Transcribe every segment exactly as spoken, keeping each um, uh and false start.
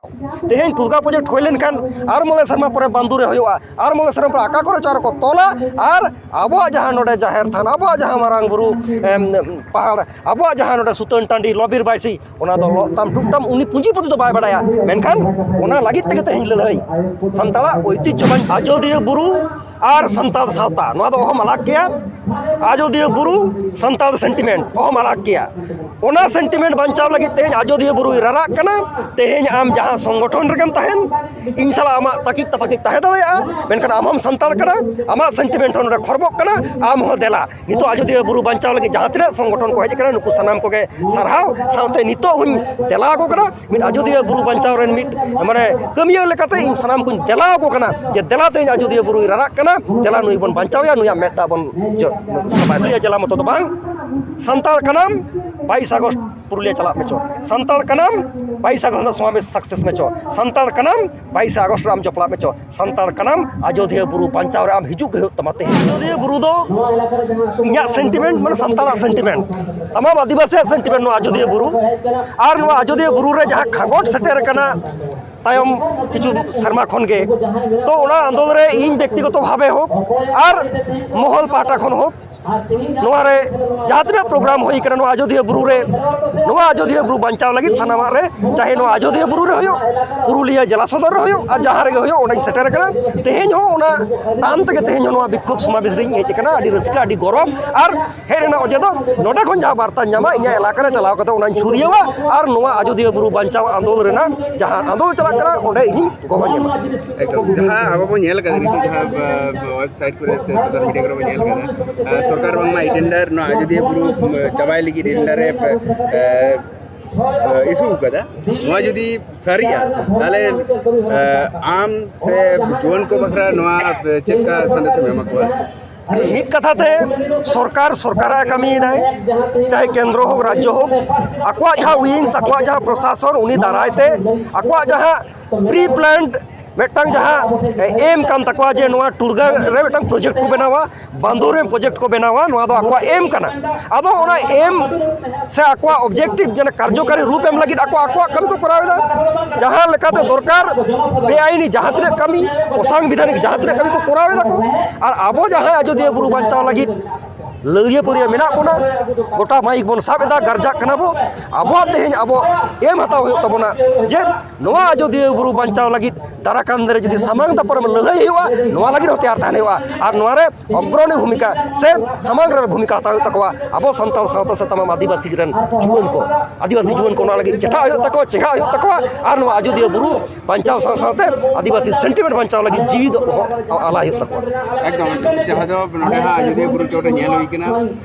ᱛᱮᱦᱮᱧ ᱴᱩᱨᱜᱟ ᱯᱨᱚᱡᱮᱠᱴ ᱦᱩᱭ ᱞᱮᱱᱠᱷᱟᱱ ᱟᱨ ᱢᱚᱬᱮ ᱥᱮᱨᱢᱟ ᱯᱚᱨᱮ ᱵᱟᱱᱫᱩᱨᱮ ᱦᱩᱭᱩᱜᱼᱟ, ᱟᱨ ᱢᱚᱬᱮ ᱥᱮᱨᱢᱟ ᱯᱚᱨᱮ ᱟᱠᱟ ᱠᱚᱨᱮ ᱪᱚ ᱟᱨᱚ ᱠᱚ ᱛᱚᱞᱟ, ᱟᱨ ᱟᱵᱚᱣᱟᱜ ᱡᱟᱦᱟᱸ ᱱᱚᱰᱮ ᱡᱟᱦᱮᱨ ᱛᱷᱟᱱ, ᱟᱵᱚᱣᱟᱜ ᱡᱟᱦᱟᱸ ᱢᱟᱨᱟᱝ ᱵᱩᱨᱩ, ᱮᱢ, ᱯᱟᱦᱟᱲ, ᱟᱵᱚᱣᱟᱜ ᱡᱟᱦᱟᱸ ᱱᱚᱰᱮ ᱥᱩᱛᱟᱹᱱ ᱴᱟᱺᱰᱤ, ᱞᱚᱵᱤᱨ ᱵᱟᱭᱥᱤ, ᱚᱱᱟ ᱫᱚ ᱞᱚᱜ ᱛᱟᱢ ᱴᱩᱠ ᱛᱟᱢ, ᱩᱱᱤ ᱯᱩᱸᱡᱤ ᱯᱩᱛᱤ ᱫᱚ ᱵᱟᱭ ᱵᱟᱲᱟᱭᱟ᱾ ᱢᱮᱱᱠᱷᱟᱱ ᱚᱱᱟ ᱞᱟᱹᱜᱤᱫ ᱛᱮᱜᱮ ᱛᱮᱦᱮᱧ ᱞᱟᱹᱲᱦᱟᱹᱭ, ᱥᱟᱱᱛᱟᱲᱟᱜ ᱳᱭᱛᱤᱡᱽᱡᱷᱚ ᱵᱟᱧ-, ᱟᱡᱚᱫᱤᱭᱟᱹ ᱵᱩᱨᱩ ᱟᱨ ᱥᱟᱱᱛᱟᱲ ᱥᱟᱶᱛᱟ, ᱱᱚᱣᱟ ᱫᱚ ᱚᱦᱚᱢ ᱟᱞᱟᱜᱽ ᱠᱮᱭᱟ᱾ ᱟᱡᱚᱫᱤᱭᱟᱹ ᱵᱩᱨᱩ, ᱥᱟᱱᱛᱟᱲ ᱥᱮᱱᱴᱤᱢᱮᱱᱴ, ᱚᱦᱚᱢ ᱟᱞᱟᱜᱽ ᱠᱮᱭᱟ᱾ ᱚᱱᱟ ᱥᱮᱱᱴᱤᱢᱮᱱᱴ ᱵᱟᱧᱪᱟᱣ ᱞᱟᱹᱜᱤᱫ ᱛᱮᱦᱮᱧ ᱟᱡᱚᱫᱤᱭᱟᱹ ᱵᱩᱨᱩᱭ ᱨᱟᱨᱟᱜ ᱠᱟᱱᱟ᱾ ᱛᱮᱦᱮᱧ ᱟᱢ ᱡᱟᱦᱟᱸ ᱥᱚᱝᱜᱚᱴᱷᱚᱱ ᱨᱮᱜᱮᱢ ᱛᱟᱦᱮᱱ, ᱤᱧ ᱥᱟᱞᱟᱜ ᱟᱢᱟᱜ ᱛᱟᱹᱠᱤᱡ ᱛᱟᱯᱟᱠᱤᱡ ᱛᱟᱦᱮᱸ ᱫᱟᱲᱮᱭᱟᱜᱼᱟ, ᱢᱮᱱᱠᱷᱟᱱ ᱟᱢ ᱦᱚᱸᱢ ᱥᱟᱱᱛᱟᱲ ᱠᱟᱱᱟ, ᱟᱢᱟᱜ ᱥᱮᱱᱴᱤᱢᱮᱱᱴ ᱦᱚᱸ ᱱᱚᱰᱮ ᱠᱷᱚᱨᱵᱚᱜ ᱠᱟᱱᱟ᱾ ᱟᱢ ᱦᱚᱸ ᱫᱮᱞᱟ, ᱱᱤᱛᱚᱜ ᱟᱡᱚᱫᱤᱭᱟᱹ ᱵᱩᱨᱩ ᱵᱟᱧᱪᱟᱣ ᱞᱟᱹᱜᱤᱫ ᱡᱟᱦᱟᱸ ᱛᱤᱱᱟᱹᱜ ᱥᱚᱝᱜᱚᱴᱷᱚᱱ ᱠᱚ ᱦᱮᱡ ᱟᱠᱟᱱᱟ, ᱱᱩᱠᱩ ᱥᱟᱱᱟᱢ ᱠᱚᱜᱮ ᱥᱟᱨᱦᱟᱣ, ᱥᱟᱶᱛᱮ ᱱᱤᱛᱚᱜ ᱦᱚᱸᱧ ᱫᱮᱞᱟ ᱟᱠᱚ ᱠᱟᱱᱟ᱾ ᱢᱤᱫ ᱟᱡᱚᱫᱤᱭᱟᱹ ᱵᱩᱨᱩ ᱵᱟᱧᱪᱟᱣ ᱨᱮᱱ ᱢᱤᱫ, ᱢᱟᱱᱮ, ᱠᱟᱹᱢᱤᱭᱟᱹ ᱞᱮᱠᱟᱛᱮ ᱤᱧ ᱥᱟᱱᱟᱢ ᱠᱚᱧ ᱫᱮᱞᱟ ᱟᱠᱚ ᱠᱟᱱᱟ ᱡᱮ ᱫᱮᱞᱟ ᱛᱮᱦᱮᱧ ᱟᱡᱚᱫᱤᱭᱟᱹ ᱵᱩᱨᱩᱭ ᱨᱟᱨᱟᱜ ᱠᱟᱱᱟ, ᱫᱮᱞᱟ ᱱᱩᱭ ᱵᱚᱱ ᱵᱟᱧᱪᱟᱣᱮᱭᱟ, ᱱᱩᱭᱟᱜ ᱢᱮᱫ ᱫᱟᱜ ᱵᱚᱱ ᱡᱚ-, ᱥᱟᱯᱷᱟᱭᱟ᱾ ᱯᱩᱨᱩᱞᱤᱭᱟᱹ ᱡᱮᱞᱟ ᱢᱚᱛᱚ ᱫᱚ ᱵᱟᱝ, ᱥᱟᱱᱛᱟᱲ ᱠᱟᱱᱟᱢ, ᱵᱟᱭᱤᱥ ᱟᱜᱚᱥᱴ ᱯᱩᱨᱩᱞᱤᱭᱟᱹ ᱪᱟᱞᱟᱜ ᱢᱮ ᱪᱚ, ᱥᱟᱱᱛᱟᱲ ᱠᱟᱱᱟᱢ, ᱵᱟᱭᱤᱥ ᱟᱜᱚᱥᱴ ᱨᱮᱱᱟᱜ ᱥᱚᱢᱟᱵᱮᱥ ᱥᱟᱠᱥᱮᱥ ᱢᱮ ᱪᱚ, ᱥᱟᱱᱛᱟᱲ ᱠᱟᱱᱟᱢ, ᱵᱟᱭᱤᱥ ᱟᱜᱚᱥᱴ ᱨᱮ ᱟᱢ ᱡᱚᱯᱲᱟᱜ ᱢᱮ ᱪᱚ, ᱥᱟᱱᱛᱟᱲ ᱠᱟᱱᱟᱢ, ᱟᱡᱚᱫᱤᱭᱟᱹ ᱵᱩᱨᱩ ᱵᱟᱧᱪᱟᱣ ᱨᱮ ᱟᱢ ᱦᱤᱡᱩᱜ ᱜᱮ ᱦᱩᱭᱩᱜ ᱛᱟᱢᱟ᱾ ᱛᱮᱦᱮᱧ ᱟᱡᱚᱫᱤᱭᱟᱹ ᱵᱩᱨᱩ ᱫᱚ ᱤᱧᱟᱹᱜ ᱥᱮᱱᱴᱤᱢᱮᱱᱴ, ᱢᱟᱱᱮ ᱥᱟᱱᱛᱟᱲᱟᱜ ᱥᱮᱱᱴᱤᱢᱮᱱᱴ, ᱛᱟᱢᱟᱢ ᱟᱹᱫᱤᱵᱟᱹᱥᱤᱭᱟᱜ ᱥᱮᱱᱴᱤᱢᱮᱱᱴ ᱱᱚᱣᱟ ᱟᱡᱚᱫᱤᱭᱟᱹ ᱵᱩᱨᱩ᱾ ᱟᱨ ᱱᱚᱣᱟ ᱟᱡᱚᱫᱤᱭᱟᱹ ᱵᱩᱨᱩ ᱨᱮ ᱡᱟᱦᱟᱸ ᱠᱷᱟᱸᱜᱚᱴ ᱥᱮᱴᱮᱨ ᱟᱠᱟᱱᱟ ᱛᱟᱭᱚᱢ ᱠᱤᱪᱷᱩ ᱥᱮᱨᱢᱟ ᱠᱷᱚᱱ ᱜᱮ, ᱛᱚ ᱚᱱᱟ ᱟᱱᱫᱳᱞᱚᱱ ᱨᱮ ᱤᱧ ᱵᱮᱠᱛᱤᱜᱚᱛᱚ ᱵᱷᱟᱵᱮ ᱦᱳᱠ ᱟᱨ ᱢᱚᱦᱚᱞ ᱯᱟᱦᱴᱟ ᱠᱷᱚᱱ ᱦᱳᱠ, ᱱᱚᱣᱟ ᱨᱮ ᱡᱟᱦᱟᱸ ᱛᱤᱱᱟᱹᱜ ᱯᱨᱳᱜᱨᱟᱢ ᱦᱩᱭ ᱠᱟᱱᱟ ᱱᱚᱣᱟ ᱟᱡᱚᱫᱤᱭᱟᱹ ᱵᱩᱨᱩ ᱨᱮ, ᱱᱚᱣᱟ ᱟᱡᱚᱫᱤᱭᱟᱹ ᱵᱩᱨᱩ ᱵᱟᱧᱪᱟᱣ ᱞᱟᱹᱜᱤᱫ ᱥᱟᱱᱟᱢᱟᱜ ᱨᱮ, ᱪᱟᱦᱮ ᱱᱚᱣᱟ ᱟᱡᱚᱫᱤᱭᱟᱹ ᱵᱩᱨᱩ ᱨᱮ ᱦᱩᱭᱩᱜ, ᱯᱩᱨᱩᱞᱤᱭᱟᱹ ᱡᱮᱞᱟ ᱥᱚᱫᱚᱨ ᱨᱮ ᱦᱩᱭᱩᱜ, ᱟᱨ ᱡᱟᱦᱟᱸ ᱨᱮᱜᱮ ᱦᱩᱭᱩᱜ, ᱚᱸᱰᱮᱧ ᱥᱮᱴᱮᱨ ᱟᱠᱟᱱᱟ᱾ ᱛᱮᱦᱮᱧ ᱦᱚᱸ ᱚᱱᱟ ᱴᱟᱱ ᱛᱮᱜᱮ ᱛᱮᱦᱮᱧ ᱦᱚᱸ ᱱᱚᱣᱟ ᱵᱤᱠᱠᱷᱳᱵ ᱥᱚᱢᱟᱵᱮᱥ ᱨᱤᱧ ᱦᱮᱡ ᱟᱠᱟᱱᱟ᱾ ᱟᱹᱰᱤ ᱨᱟᱹᱥᱠᱟᱹ, ᱟᱹᱰᱤ ᱜᱚᱨᱚᱵᱽ᱾ ᱟᱨ ᱦᱮᱡ ᱨᱮᱱᱟᱜ ᱚᱡᱮ ᱫᱚ ᱱᱚᱰᱮ ᱠᱷᱚᱱ ᱡᱟᱦᱟᱸ ᱵᱟᱨᱛᱟᱧ ᱧᱟᱢᱟ, ᱤᱧᱟᱹᱜ ᱮᱞᱟᱠᱟ ᱨᱮ ᱪᱟᱞᱟᱣ ᱠᱟᱛᱮ ᱚᱱᱟᱧ ᱪᱷᱩᱲᱭᱟᱹᱣᱟ ᱟᱨ ᱱᱚᱣᱟ ᱟᱡᱚᱫᱤᱭᱟᱹ ᱵᱩᱨᱩ ᱵᱟᱧᱪᱟᱣ ᱟᱱᱫᱳᱞᱚᱱ ᱨᱮᱱᱟᱜ ᱡᱟᱦᱟᱸ ᱟᱱᱫᱳᱞᱚᱱ ᱪᱟᱞᱟᱜ ᱠᱟᱱᱟ, ᱚᱸᱰᱮ ᱤᱧᱤᱧ ᱜᱚᱦᱚ ᱧᱟᱢᱟ᱾ ᱮᱠᱫᱚᱢ, ᱡᱟᱦᱟᱸ ᱟᱵᱚ ᱵᱚᱱ ᱧᱮᱞ ᱠᱟᱫᱟ ᱱᱤᱛᱚᱜ, ᱡᱟᱦᱟᱸ, ᱟ, ᱣᱮᱵᱥᱟᱭᱤᱴ ᱠᱚᱨᱮ ᱥᱮ ᱥᱳᱥᱟᱞ ᱢᱤᱰᱤᱭᱟ ᱠᱚᱨᱮ ᱵᱚᱱ ᱧᱮᱞ ᱠᱟᱫᱟ, ᱟ, ᱥᱚᱨᱠᱟᱨ ᱵᱟᱝᱢᱟ ᱤᱰᱮᱱᱰᱟᱨ ᱱᱚᱣᱟ ᱟᱡᱚᱫᱤᱭᱟᱹ ᱵᱩᱨᱩ, ᱟ, ᱪᱟᱵᱟᱭ ᱞᱟᱹᱜᱤᱫ ᱤᱰᱮᱱᱰᱟᱨ ᱮ, ᱟ, ᱟ, ᱤᱥᱩ ᱠᱟᱫᱟ᱾ ᱱᱚᱣᱟ ᱡᱩᱫᱤ ᱥᱟᱹᱨᱤᱜᱼᱟ, ᱛᱟᱦᱞᱮ, ᱟ, ᱟᱢ ᱥᱮ ᱡᱩᱣᱟᱹᱱ ᱠᱚ ᱵᱟᱠᱷᱨᱟ ᱱᱚᱣᱟ ᱪᱮᱫ ᱞᱮᱠᱟ ᱥᱟᱸᱫᱮᱥ ᱮᱢ ᱮᱢᱟ ᱠᱚᱣᱟ? ᱢᱤᱫ ᱠᱟᱛᱷᱟ ᱛᱮ, ᱥᱚᱨᱠᱟᱨ ᱥᱚᱨᱠᱟᱨᱟᱜ ᱮ ᱠᱟᱹᱢᱤᱭᱮᱫᱟᱭ, ᱪᱟᱦᱮ ᱠᱮᱱᱫᱨᱚ ᱦᱳᱠ, ᱨᱟᱡᱽᱡᱚ ᱦᱳᱠ, ᱟᱠᱚᱣᱟᱜ ᱡᱟᱦᱟᱸ ᱣᱤᱝᱥ, ᱟᱠᱚᱣᱟᱜ ᱡᱟᱦᱟᱸ ᱯᱨᱚᱥᱟᱥᱚᱱ, ᱩᱱᱤ ᱫᱟᱨᱟᱭ ᱛᱮ ᱟᱠᱚᱣᱟᱜ ᱡᱟᱦᱟᱸ ᱯᱨᱤ ᱯᱞᱟᱱᱰ ᱢᱤᱫᱴᱟᱝ ᱡᱟᱦᱟᱸ ᱮᱢ ᱠᱟᱱ ᱛᱟᱠᱚᱣᱟ ᱡᱮ ᱱᱚᱣᱟ ᱴᱩᱨᱜᱟ ᱨᱮ ᱢᱤᱫᱴᱟᱝ ᱯᱨᱚᱡᱮᱠᱴ ᱠᱚ ᱵᱮᱱᱟᱣᱟ, ᱵᱟᱸᱫᱳ ᱨᱮ ᱯᱨᱚᱡᱮᱠᱴ ᱠᱚ ᱵᱮᱱᱟᱣᱟ, ᱱᱚᱣᱟ ᱫᱚ ᱟᱠᱚᱣᱟᱜ ᱮᱢ ᱠᱟᱱᱟ᱾ ᱟᱫᱚ ᱚᱱᱟ ᱮᱢ ᱥᱮ ᱟᱠᱚᱣᱟᱜ ᱚᱵᱡᱮᱠᱴᱤᱵᱷ ᱡᱮᱱᱚ ᱠᱟᱨᱡᱚᱠᱟᱨᱤ ᱨᱩᱯ ᱮᱢ ᱞᱟᱹᱜᱤᱫ ᱟᱠᱚ ᱟᱠᱚᱣᱟᱜ ᱠᱟᱹᱢᱤ ᱠᱚ ᱠᱚᱨᱟᱣ ᱮᱫᱟ᱾ ᱡᱟᱦᱟᱸ ᱞᱮᱠᱟᱛᱮ ᱫᱚᱨᱠᱟᱨ, ᱵᱮᱟᱭᱤᱱᱤ ᱡᱟᱦᱟᱸ ᱛᱤᱱᱟᱹᱜ ᱠᱟᱹᱢᱤ, ᱚᱥᱟᱝᱵᱤᱫᱷᱟᱱᱤᱠ ᱡᱟᱦᱟᱸ ᱛᱤᱱᱟᱹᱜ ᱠᱟᱹᱢᱤ ᱠᱚ ᱠᱚᱨᱟᱣ ᱮᱫᱟ ᱠᱚ, ᱟᱨ ᱟᱵᱚ ᱡᱟᱦᱟᱸᱭ ᱟᱡᱚᱫᱤᱭᱟᱹ ᱵᱩᱨᱩ ᱵᱟᱧᱪᱟᱣ ᱞᱟᱹᱜᱤᱫ ᱞᱟᱹᱲᱭᱟᱹ ᱯᱟᱹᱨᱭᱟᱹ ᱢᱮᱱᱟᱜ ᱵᱚᱱᱟ, ᱜᱚᱴᱟ ᱢᱟᱭᱤᱠ ᱵᱚᱱ ᱥᱟᱵ ᱮᱫᱟ, ᱜᱟᱨᱡᱟᱜ ᱠᱟᱱᱟ ᱵᱚ, ᱟᱵᱚᱣᱟᱜ ᱛᱮᱦᱮᱧ ᱟᱵᱚ ᱮᱢ ᱦᱟᱛᱟᱣ ᱦᱩᱭᱩᱜ ᱛᱟᱵᱚᱱᱟ ᱡᱮ ᱱᱚᱣᱟ ᱟᱡᱚᱫᱤᱭᱟᱹ ᱵᱩᱨᱩ ᱵᱟᱧᱪᱟᱣ ᱞᱟᱹᱜᱤᱫ ᱫᱟᱨᱟ ᱠᱟᱱ ᱫᱤᱱ ᱨᱮ ᱡᱩᱫᱤ ᱥᱟᱢᱟᱝ ᱫᱟᱯᱨᱟᱢ ᱞᱟᱹᱲᱦᱟᱹᱭ ᱦᱩᱭᱩᱜᱼᱟ, ᱱᱚᱣᱟ ᱞᱟᱹᱜᱤᱫ ᱦᱚᱸ ᱛᱮᱭᱟᱨ ᱛᱟᱦᱮᱱ ᱦᱩᱭᱩᱜᱼᱟ᱾ ᱟᱨ ᱱᱚᱣᱟ ᱨᱮ ᱚᱜᱨᱚᱱᱤ ᱵᱷᱩᱢᱤᱠᱟ ᱥᱮ ᱥᱟᱢᱟᱝ ᱨᱮ ᱵᱷᱩᱢᱤᱠᱟ ᱦᱟᱛᱟᱣ ᱦᱩᱭᱩᱜ ᱛᱟᱠᱚᱣᱟ ᱟᱵᱚ ᱥᱟᱱᱛᱟᱲ ᱥᱟᱶᱛᱟ ᱥᱮ ᱛᱟᱢᱟᱢ ᱟᱹᱫᱤᱵᱟᱹᱥᱤ ᱨᱮᱱ ᱡᱩᱣᱟᱹᱱ ᱠᱚ᱾ ᱟᱹᱫᱤᱵᱟᱹᱥᱤ ᱡᱩᱣᱟᱹᱱ ᱠᱚ ᱚᱱᱟ ᱞᱟᱹᱜᱤᱫ ᱪᱮᱴᱷᱟᱜ ᱦᱩᱭᱩᱜ ᱛᱟᱠᱚᱣᱟ, ᱪᱮᱸᱜᱷᱟᱜ ᱦᱩᱭᱩᱜ ᱛᱟᱠᱚᱣᱟ᱾ ᱟᱨ ᱱᱚᱣᱟ ᱟᱡᱚᱫᱤᱭᱟᱹ ᱵᱩᱨᱩ ᱵᱟᱧᱪᱟᱣ ᱥᱟᱶ ᱥᱟᱶᱛᱮ ᱟᱹᱫᱤᱵᱟᱹᱥᱤ ᱥᱮᱱᱴᱤᱢᱮᱱᱴ ᱵᱟᱧᱪᱟᱣ ᱞᱟᱹᱜᱤᱫ ᱡᱤᱣᱤ ᱫᱚ ᱟᱞᱟᱭ ᱦᱩᱭᱩᱜ ᱛᱟᱠᱚᱣᱟ᱾ ᱮᱠᱫᱚᱢ, ᱮᱠᱫᱚᱢ᱾ ᱡᱟᱦᱟᱸ ᱫᱚ ᱱᱚᱰᱮ ᱦᱟᱸᱜ ᱟᱡᱚᱫᱤᱭᱟᱹ ᱵᱩᱨᱩ ᱪᱚᱴ ᱨᱮ ᱧᱮᱞ ᱦᱩᱭ ᱠᱟᱱᱟ,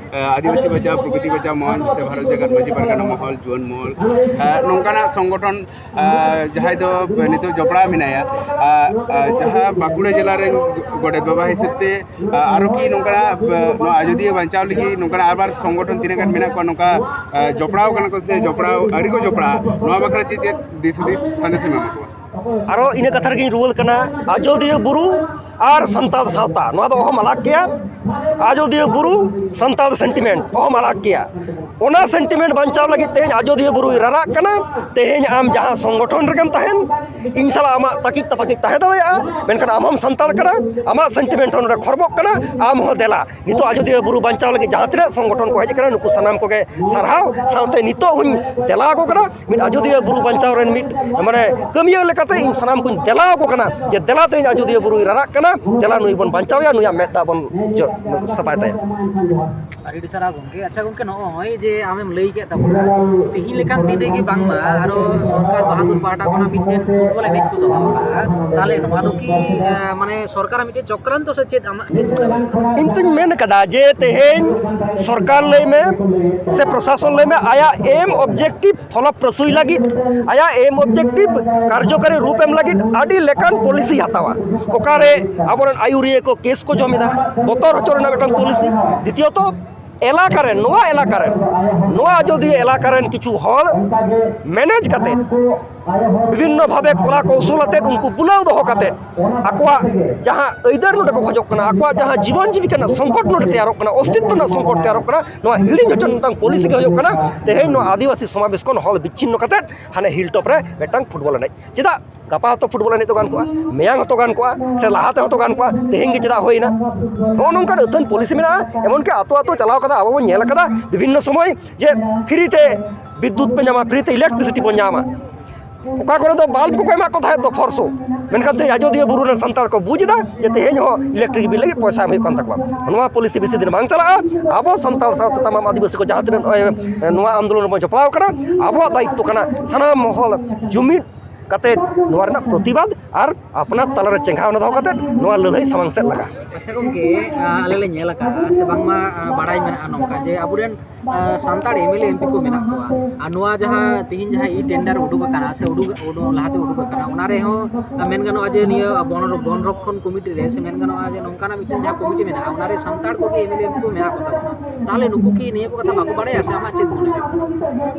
ᱟᱹᱫᱤᱵᱟᱹᱥᱤ ᱵᱟᱧᱪᱟᱣ, ᱯᱨᱚᱠᱨᱤᱛᱤ ᱵᱟᱧᱪᱟᱣ ᱢᱚᱦᱚᱞ ᱥᱮ ᱵᱷᱟᱨᱚᱛ ᱡᱟᱠᱟᱛ ᱢᱟᱹᱡᱷᱤ ᱯᱟᱨᱜᱟᱱᱟ ᱢᱚᱦᱚᱞ, ᱡᱩᱣᱟᱹᱱ ᱢᱚᱦᱚᱞ, ᱱᱚᱝᱠᱟᱱᱟᱜ ᱥᱚᱝᱜᱚᱴᱷᱚᱱ ᱡᱟᱦᱟᱸᱭ ᱫᱚ ᱱᱤᱛᱚᱜ ᱡᱚᱯᱲᱟᱣ ᱢᱮᱱᱟᱭᱟ, ᱡᱟᱦᱟᱸ ᱵᱟᱸᱠᱩᱲᱟ ᱡᱮᱞᱟ ᱨᱮᱱ ᱜᱚᱰᱮᱛ ᱵᱟᱵᱟ ᱦᱤᱥᱟᱹᱵ ᱛᱮ, ᱟᱨᱚ ᱠᱤ ᱱᱚᱝᱠᱟᱱᱟᱜ ᱱᱚᱣᱟ ᱟᱡᱚᱫᱤᱭᱟᱹ ᱵᱟᱧᱪᱟᱣ ᱞᱟᱹᱜᱤᱫ ᱱᱚᱝᱠᱟᱱᱟᱜ ᱟᱵᱟᱨ ᱥᱚᱝᱜᱚᱴᱷᱚᱱ ᱛᱤᱱᱟᱹᱜ ᱜᱟᱱ ᱢᱮᱱᱟᱜ ᱠᱚᱣᱟ, ᱱᱚᱝᱠᱟ ᱡᱚᱯᱲᱟᱣ ᱠᱟᱱᱟ ᱠᱚ ᱥᱮ ᱡᱚᱯᱲᱟᱣ ᱟᱹᱣᱨᱤ ᱠᱚ ᱡᱚᱯᱲᱟᱜᱼᱟ, ᱱᱚᱣᱟ ᱵᱟᱠᱷᱨᱟ ᱪᱮᱫ ᱪᱮᱫ ᱫᱤᱥ ᱦᱩᱫᱤᱥ ᱥᱟᱸᱫᱮᱥ ᱮᱢ ᱮᱢᱟ ᱠᱚᱣᱟ? ᱟᱨᱚ ᱤᱱᱟᱹ ᱠᱟᱛᱷᱟ ᱨᱮᱜᱤᱧ ᱨᱩᱣᱟᱹᱲ ᱠᱟᱱᱟ, ᱟᱡᱚᱫᱤᱭᱟᱹ ᱵᱩᱨᱩ ᱟᱨ ᱥᱟᱱᱛᱟᱲ ᱥᱟᱶᱛᱟ, ᱱᱚᱣᱟ ᱫᱚ ᱚᱦᱚᱢ ᱟᱞᱟᱜᱽ ᱠᱮᱭᱟ᱾ ᱟᱡᱚᱫᱤᱭᱟᱹ ᱵᱩᱨᱩ, ᱥᱟᱱᱛᱟᱲ ᱥᱮᱱᱴᱤᱢᱮᱱᱴ, ᱚᱦᱚᱢ ᱟᱞᱟᱜᱽ ᱠᱮᱭᱟ᱾ ᱚᱱᱟ ᱥᱮᱱᱴᱤᱢᱮᱱᱴ ᱵᱟᱧᱪᱟᱣ ᱞᱟᱹᱜᱤᱫ ᱛᱮᱦᱮᱧ ᱟᱡᱚᱫᱤᱭᱟᱹ ᱵᱩᱨᱩᱭ ᱨᱟᱨᱟᱜ ᱠᱟᱱᱟ᱾ ᱛᱮᱦᱮᱧ ᱟᱢ ᱡᱟᱦᱟᱸ ᱥᱚᱝᱜᱚᱴᱷᱚᱱ ᱨᱮᱜᱮᱢ ᱛᱟᱦᱮᱱ, ᱤᱧ ᱥᱟᱞᱟᱜ ᱟᱢᱟᱜ ᱛᱟᱹᱠᱤᱡ ᱛᱟᱯᱟᱠᱤᱡ ᱛᱟᱦᱮᱸ ᱫᱟᱲᱮᱭᱟᱜᱼᱟ, ᱢᱮᱱᱠᱷᱟᱱ ᱟᱢ ᱦᱚᱸᱢ ᱥᱟᱱᱛᱟᱲ ᱠᱟᱱᱟ, ᱟᱢᱟᱜ ᱥᱮᱱᱴᱤᱢᱮᱱᱴ ᱦᱚᱸ ᱱᱚᱰᱮ ᱠᱷᱚᱨᱵᱚᱜ ᱠᱟᱱᱟ᱾ ᱟᱢ ᱦᱚᱸ ᱫᱮᱞᱟ, ᱱᱤᱛᱚᱜ ᱟᱡᱚᱫᱤᱭᱟᱹ ᱵᱩᱨᱩ ᱵᱟᱧᱪᱟᱣ ᱞᱟᱹᱜᱤᱫ ᱡᱟᱦᱟᱸ ᱛᱤᱱᱟᱹᱜ ᱥᱚᱝᱜᱚᱴᱷᱚᱱ ᱠᱚ ᱦᱮᱡ ᱟᱠᱟᱱᱟ, ᱱᱩᱠᱩ ᱥᱟᱱᱟᱢ ᱠᱚᱜᱮ ᱥᱟᱨᱦᱟᱣ᱾ ᱥᱟᱶᱛᱮ ᱱᱤᱛᱚᱜ ᱦᱚᱸᱧ ᱫᱮᱞᱟ ᱟᱠᱚ ᱠᱟᱱᱟ, ᱢᱤᱫ ᱟᱡᱚᱫᱤᱭᱟᱹ ᱵᱩᱨᱩ ᱵᱟᱧᱪᱟᱣ ᱨᱮᱱ ᱢᱤᱫ, ᱢᱟᱱᱮ, ᱠᱟᱹᱢᱤᱭᱟᱹ ᱞᱮᱠᱟᱛᱮ ᱤᱧ ᱥᱟᱱᱟᱢ ᱠᱚᱧ ᱫᱮᱞᱟ ᱟᱠᱚ ᱠᱟᱱᱟ ᱡᱮ ᱫᱮᱞᱟ ᱛᱮᱦᱮᱧ ᱟᱡᱚᱫᱤᱭᱟᱹ ᱵᱩᱨᱩᱭ ᱨᱟᱨᱟᱜ ᱠᱟᱱᱟ, ᱫᱮᱞᱟ ᱱᱩᱭ ᱵᱚᱱ ᱵᱟᱧᱪᱟᱣᱮᱭᱟ, ᱱᱩᱭᱟᱜ ᱢᱮᱫ ᱫᱟᱜ ᱵᱚᱱ ᱡᱚ-, ᱥᱟᱯᱷᱟᱭ ᱛᱟᱭᱟ᱾ ᱟᱹᱰᱤ ᱟᱹᱰᱤ ᱥᱟᱨᱦᱟᱣ ᱜᱚᱢᱠᱮ᱾ ᱟᱪᱪᱷᱟ ᱜᱚᱢᱠᱮ, ᱱᱚᱜᱼᱚᱭ ᱡᱮ ᱟᱢᱮᱢ ᱞᱟᱹᱭ ᱠᱮᱫ ᱛᱟᱵᱚᱱᱟ, ᱛᱤᱦᱤᱧ ᱞᱮᱠᱟᱱ ᱫᱤᱱ ᱨᱮᱜᱮ ᱵᱟᱝᱢᱟ ᱟᱨᱚ ᱥᱚᱨᱠᱟᱨ ᱵᱟᱦᱟᱫᱩᱨ ᱯᱟᱦᱴᱟ ᱠᱷᱚᱱᱟᱜ ᱢᱤᱫᱴᱮᱱ ᱯᱷᱩᱴᱵᱚᱞ ᱮᱱᱮᱡ ᱠᱚ ᱫᱚᱦᱚ ᱠᱟᱜᱼᱟ, ᱛᱟᱦᱚᱞᱮ ᱱᱚᱣᱟ ᱫᱚ ᱠᱤ, ᱮ, ᱢᱟᱱᱮ ᱥᱚᱨᱠᱟᱨᱟᱜ ᱢᱤᱫᱴᱮᱱ ᱪᱚᱠᱨᱟᱱᱛᱚ ᱥᱮ ᱪᱮᱫ ᱟᱢᱟᱜ ᱪᱮᱫ ᱢᱚᱱᱮ ᱦᱩᱭᱩᱜ ᱠᱟᱱᱟ? ᱤᱧ ᱛᱩᱧ ᱢᱮᱱ ᱠᱟᱫᱟ ᱡᱮ ᱛᱮᱦᱮᱧ ᱥᱚᱨᱠᱟᱨ ᱞᱟᱹᱭ ᱢᱮ ᱥᱮ ᱯᱨᱚᱥᱟᱥᱚᱱ ᱞᱟᱹᱭ ᱢᱮ, ᱟᱭᱟᱜ ᱮᱢ ᱚᱵᱡᱮᱠᱴᱤᱵᱷ ᱯᱷᱚᱞᱚᱯᱨᱚᱥᱩᱭ ᱞᱟᱹᱜᱤᱫ, ᱟᱭᱟᱜ ᱮᱢ ᱚᱵᱡᱮᱠᱴᱤᱵᱷ ᱠᱟᱨᱡᱚᱠᱟᱨᱤ ᱨᱩᱯ ᱮᱢ ᱞᱟᱹᱜᱤᱫ ᱟᱹᱰᱤ ᱞᱮᱠᱟᱱ ᱯᱚᱞᱤᱥᱤ ᱦᱟᱛᱟᱣᱟ, ᱚᱠᱟᱨᱮ ᱟᱵᱚᱨᱮᱱ ᱟᱹᱭᱩᱨᱤᱭᱟᱹ ᱠᱚ ᱠᱮᱥ ᱠᱚ ᱡᱚᱢ ᱮᱫᱟ, ᱵᱚᱛᱚᱨ ᱦᱚᱪᱚ ᱨᱮᱱᱟᱜ ᱢᱤᱫᱴᱟᱝ ᱯᱚᱞᱤᱥᱤ᱾ ᱫᱤᱛᱤᱭᱚᱛᱚ, ᱮᱞᱟᱠᱟ ᱨᱮᱱ, ᱱᱚᱣᱟ ᱮᱞᱟᱠᱟ ᱨᱮᱱ, ᱱᱚᱣᱟ ᱟᱡᱚᱫᱤᱭᱟᱹ ᱮᱞᱟᱠᱟ ᱨᱮᱱ ᱠᱤᱪᱷᱩ ᱦᱚᱲ ᱢᱮᱱᱮᱡᱽ ᱠᱟᱛᱮ ᱵᱤᱵᱷᱤᱱᱱᱚ ᱵᱷᱟᱵᱮ ᱠᱚᱞᱟ ᱠᱚᱣᱥᱚᱞ ᱟᱛᱮᱫ, ᱩᱱᱠᱩ ᱵᱩᱞᱟᱹᱣ ᱫᱚᱦᱚ ᱠᱟᱛᱮᱫ ᱟᱠᱚᱣᱟᱜ ᱡᱟᱦᱟᱸ ᱟᱹᱭᱫᱟᱹᱨ ᱱᱚᱰᱮ ᱠᱚ ᱠᱷᱚᱡᱚᱜ ᱠᱟᱱᱟ, ᱟᱠᱚᱣᱟᱜ ᱡᱟᱦᱟᱸ ᱡᱤᱵᱚᱱ ᱡᱤᱵᱤᱠᱟ ᱨᱮᱱᱟᱜ ᱥᱚᱝᱠᱚᱴ ᱱᱚᱰᱮ ᱛᱮᱭᱟᱨᱚᱜ ᱠᱟᱱᱟ, ᱚᱥᱛᱤᱛᱛᱚ ᱨᱮᱱᱟᱜ ᱥᱚᱝᱠᱚᱴ ᱛᱮᱭᱟᱨᱚᱜ ᱠᱟᱱᱟ, ᱱᱚᱣᱟ ᱦᱤᱲᱤᱧ ᱦᱚᱪᱚ ᱢᱤᱫᱴᱟᱝ ᱯᱚᱞᱤᱥᱤ ᱜᱮ ᱦᱩᱭᱩᱜ ᱠᱟᱱᱟ ᱛᱮᱦᱮᱧ ᱱᱚᱣᱟ ᱟᱹᱫᱤᱵᱟᱹᱥᱤ ᱥᱚᱢᱟᱵᱮᱥ ᱠᱷᱚᱱ ᱦᱚᱲ ᱵᱤᱪᱪᱷᱤᱱᱱᱚ ᱠᱟᱛᱮᱫ ᱦᱟᱱᱮ ᱦᱤᱞ ᱴᱚᱯ ᱨᱮ ᱢᱤᱫᱴᱟᱝ ᱯᱷᱩᱴᱵᱚᱞ ᱮᱱᱮᱡ᱾ ᱪᱮᱫᱟᱜ? ᱜᱟᱯᱟ ᱦᱚᱸᱛᱚ ᱯᱷᱩᱴᱵᱚᱞ ᱮᱱᱮᱡ ᱫᱚ ᱜᱟᱱ ᱠᱚᱜᱼᱟ, ᱢᱮᱭᱟᱝ ᱦᱚᱸᱛᱚ ᱜᱟᱱ ᱠᱚᱜᱼᱟ, ᱥᱮ ᱞᱟᱦᱟᱛᱮ ᱦᱚᱸᱛᱚ ᱜᱟᱱ ᱠᱚᱜᱼᱟ, ᱛᱮᱦᱮᱧ ᱜᱮ ᱪᱮᱫᱟᱜ ᱦᱩᱭᱱᱟ? ᱱᱚᱜᱼᱚ ᱱᱚᱝᱠᱟᱱ ᱟᱹᱛᱷᱟᱹᱱ ᱯᱚᱞᱤᱥᱤ ᱢᱮᱱᱟᱜᱼᱟ᱾ ᱮᱢᱚᱱᱠᱤ ᱟᱛᱳ ᱟᱛᱳ ᱪᱟᱞᱟᱣ ᱠᱟᱛᱮ ᱟᱵᱚ ᱵᱚᱱ ᱧᱮᱞ ᱠᱟᱫᱟ ᱵᱤᱵᱷᱤᱱᱱᱚ ᱥᱚᱢᱚᱭ ᱡᱮ ᱯᱷᱨᱤ ᱛᱮ ᱵᱤᱫᱽᱫᱩᱛ ᱯᱮ ᱧᱟᱢᱟ, ᱯᱷᱨᱤ ᱛᱮ ᱤᱞᱮᱠᱴᱨᱤᱥᱤᱴᱤ ᱵᱚᱱ ᱧᱟᱢᱟ᱾ ᱚᱠᱟ ᱠᱚᱨᱮ ᱫᱚ ᱵᱟᱞᱵ ᱠᱚᱠᱚ ᱮᱢᱟᱜ ᱠᱚ ᱛᱟᱦᱮᱸᱫ ᱫᱚ ᱯᱷᱚᱨᱥᱚ, ᱢᱮᱱᱠᱷᱟᱱ ᱛᱮᱦᱮᱧ ᱟᱡᱚᱫᱤᱭᱟᱹ ᱵᱩᱨᱩ ᱨᱮᱱ ᱥᱟᱱᱛᱟᱲ ᱠᱚ ᱵᱩᱡᱽ ᱮᱫᱟ ᱡᱮ ᱛᱮᱦᱮᱧ ᱦᱚᱸ ᱤᱞᱮᱠᱴᱨᱤᱠ ᱵᱤᱞ ᱞᱟᱹᱜᱤᱫ ᱯᱚᱭᱥᱟ ᱮᱢ ᱦᱩᱭᱩᱜ ᱠᱟᱱ ᱛᱟᱠᱚᱣᱟ᱾ ᱱᱚᱣᱟ ᱯᱚᱞᱤᱥᱤ ᱵᱮᱥᱤ ᱫᱤᱱ ᱵᱟᱝ ᱪᱟᱞᱟᱜᱼᱟ᱾ ᱟᱵᱚ ᱥᱟᱱᱛᱟᱲ ᱥᱟᱶᱛᱮ ᱛᱟᱢᱟᱢ ᱟᱹᱫᱤᱵᱟᱹᱥᱤ ᱠᱚ ᱡᱟᱦᱟᱸ ᱛᱤᱱᱟᱹᱜ ᱱᱚᱜᱼᱚᱭ ᱱᱚᱣᱟ ᱟᱱᱫᱳᱞᱚᱱ ᱨᱮᱵᱚᱱ ᱡᱚᱯᱲᱟᱣ ᱠᱟᱱᱟ, ᱟᱵᱚᱣᱟᱜ ᱫᱟᱭᱤᱛᱛᱚ ᱠᱟᱱᱟ ᱥᱟᱱᱟᱢ ᱢᱚᱦᱚᱞ ᱡᱩᱢᱤᱫ ᱠᱟᱛᱮᱫ ᱱᱚᱣᱟ ᱨᱮᱱᱟᱜ ᱯᱨᱚᱛᱤᱵᱟᱫ ᱟᱨ ᱟᱯᱱᱟᱨ ᱛᱟᱞᱟᱨᱮ ᱪᱮᱸᱜᱷᱟᱣᱱᱟ ᱫᱚᱦᱚ ᱠᱟᱛᱮᱫ ᱱᱚᱣᱟ ᱞᱟᱹᱲᱦᱟᱹᱭ ᱥᱟᱢᱟᱝ ᱥᱮᱫ ᱞᱟᱜᱟ᱾ ᱟᱪᱪᱷᱟ ᱜᱚᱢᱠᱮ, ᱟᱞᱮ ᱞᱮ ᱧᱮᱞ ᱟᱠᱟᱫᱼᱟ ᱥᱮ ᱵᱟᱝᱢᱟ ᱵᱟᱲᱟᱭ ᱢᱮᱱᱟᱜᱼᱟ ᱱᱚᱝᱠᱟ ᱡᱮ ᱟᱵᱚᱨᱮᱱ Santal M L A M P ᱠᱚ ᱢᱮᱱᱟᱜ ᱠᱚᱣᱟ, ᱟᱨ ᱱᱚᱣᱟ ᱡᱟᱦᱟᱸ ᱛᱤᱦᱤᱧ ᱡᱟᱦᱟᱸ ᱤ ᱴᱮᱱᱰᱟᱨ ᱩᱰᱩᱠ ᱟᱠᱟᱱᱟ ᱥᱮ ᱩᱰᱩᱠ ᱩᱰᱩᱠ ᱞᱟᱦᱟᱛᱮ ᱩᱰᱩᱠ ᱟᱠᱟᱱᱟ, ᱚᱱᱟ ᱨᱮᱦᱚᱸ ᱢᱮᱱ ᱜᱟᱱᱚᱜᱼᱟ ᱡᱮ ᱱᱤᱭᱟᱹ ᱵᱚᱱ ᱵᱚᱱ ᱨᱚᱠᱠᱷᱚᱱ ᱠᱚᱢᱤᱴᱤ ᱨᱮ ᱥᱮ ᱢᱮᱱ ᱜᱟᱱᱚᱜᱼᱟ ᱡᱮ ᱱᱚᱝᱠᱟᱱᱟᱜ ᱢᱤᱫᱴᱮᱱ ᱡᱟᱦᱟᱸ ᱠᱚᱢᱤᱴᱤ ᱢᱮᱱᱟᱜᱼᱟ, ᱚᱱᱟᱨᱮ ᱥᱟᱱᱛᱟᱲ ᱠᱚᱜᱮ M L A M P ᱠᱚ ᱢᱮᱱᱟᱜ ᱠᱚ ᱛᱟᱵᱚᱱᱟ᱾ ᱛᱟᱦᱚᱞᱮ ᱱᱩᱠᱩ ᱠᱤ ᱱᱤᱭᱟᱹ ᱠᱚ ᱠᱟᱛᱷᱟ ᱵᱟᱠᱚ ᱵᱟᱲᱟᱭᱟ ᱥᱮ ᱟᱢᱟᱜ ᱪᱮᱫ ᱢᱚᱱᱮ ᱦᱩᱭᱩᱜ ᱠᱟᱱᱟ?